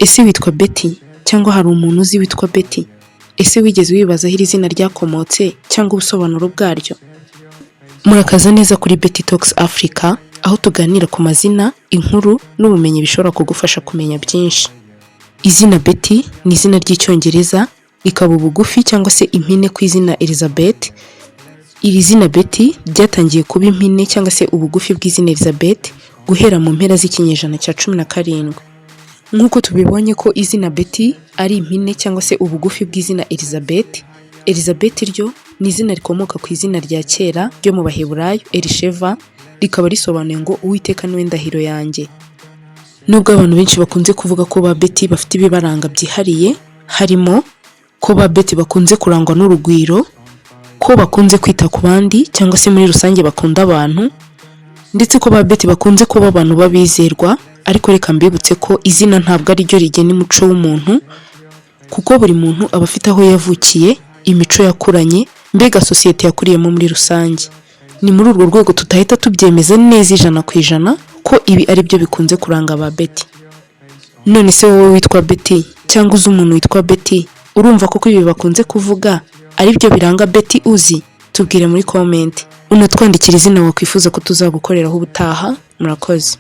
Ese witwa Betty cyangwa hari umuntu uzi witwa Betty? Ese wigeze wibaza aho iri zina ryakomotse cyangwa ubusobanuro bwaryo? Murakaza neza kuri Betty Talks Africa, aho tuganira ku mazina, inkuru n'ubumenyi bishobora kugufasha kumenya byinshi. Izina Betty ni izina ry'Icyongereza, rikaba ubugufi cyangwa se impine ku izina Elizabeth. Iri zina Betty ryatangiye kuba impine cyangwa se ubugufi bw'izina Elizabeth guhera mu mpera z'ikinyejana cya 17. Nk'uko tubibonye ko izina Betty ari impine cyangwa se ubugufi bw'izina Elizabeth, Elizabeth ryo ni izina rikomoka ku izina rya kera ryo mu Baheburayo Elisheva, rikaba risobanuye ngo "Uwiteka niwe ndahiro yanjye". Nubwo abantu benshi bakunze kuvuga ko ba Betty bafite ibibaranga byihariye, harimo ko ba Betty bakunze kurangwa n'urugwiro, ko bakunze kwita ku bandi cyangwa se muri rusange bakunda abantu, ndetse ko ba Betty bakunze kuba abantu b'abizerwa, ariko reka mbibutse ko izina ntabwo ari ryo rigena umuco w'umuntu, kuko buri muntu aba afite aho yavukiye, imico yakuranye, mbega sosiyete yakuriyemo muri rusange. Ni muri urwo rwego tutahita tubyemeza neza 100% ko ibi ari byo bikunze kuranga ba Betty. None se wowe witwa Betty cyangwa uzi umuntu witwa Betty, urumva koko ibi bakunze kuvuga ari byo biranga Betty uzi? Tubwire muri comment. Unatwandikira izina wakwifuza ko tuzagukoreraho ubutaha. Murakoze.